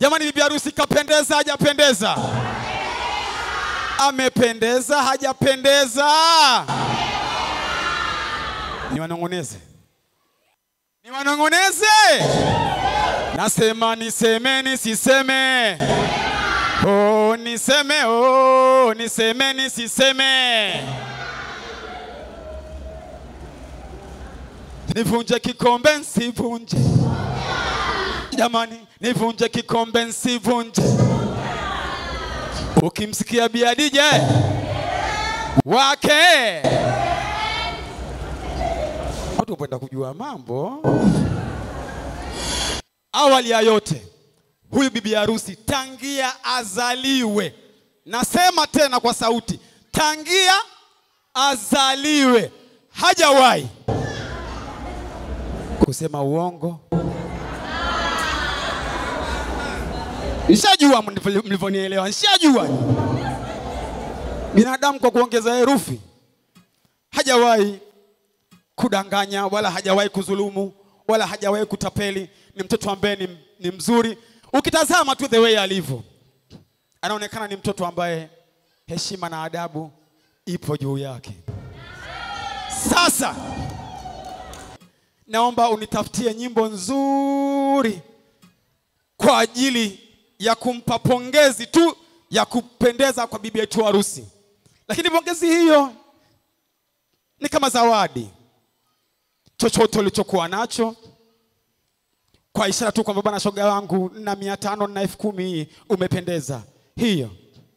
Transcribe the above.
Jamani, bibi harusi kapendeza hajapendeza? Amependeza hajapendeza? Niwanongoneze. Niwanongoneze. Nasema niseme nisiseme. Oh niseme, oh niseme nisiseme. Nivunje kikombe nsivunje. Jamani, nivunje kikombe nsivunje. Ukimsikia Bi Hadija wake, watu wapenda kujua mambo. Awali ya yote, huyu bibi harusi tangia azaliwe, nasema tena kwa sauti, tangia azaliwe hajawahi kusema uongo. Nishajua mlivyonielewa, nishajua. Binadamu kwa kuongeza herufi hajawahi kudanganya, wala hajawahi kudhulumu, wala hajawahi kutapeli. Ni mtoto ambaye ni mzuri. Ukitazama tu the way alivyo, anaonekana ni mtoto ambaye heshima na adabu ipo juu yake. Sasa naomba unitafutie nyimbo nzuri kwa ajili ya kumpa pongezi tu ya kupendeza kwa bibi yetu harusi. Lakini pongezi hiyo ni kama zawadi. Chochote ulichokuwa nacho, kwa ishara tu kwamba bwana shoga wangu na 500 na 10,000 umependeza. Hiyo.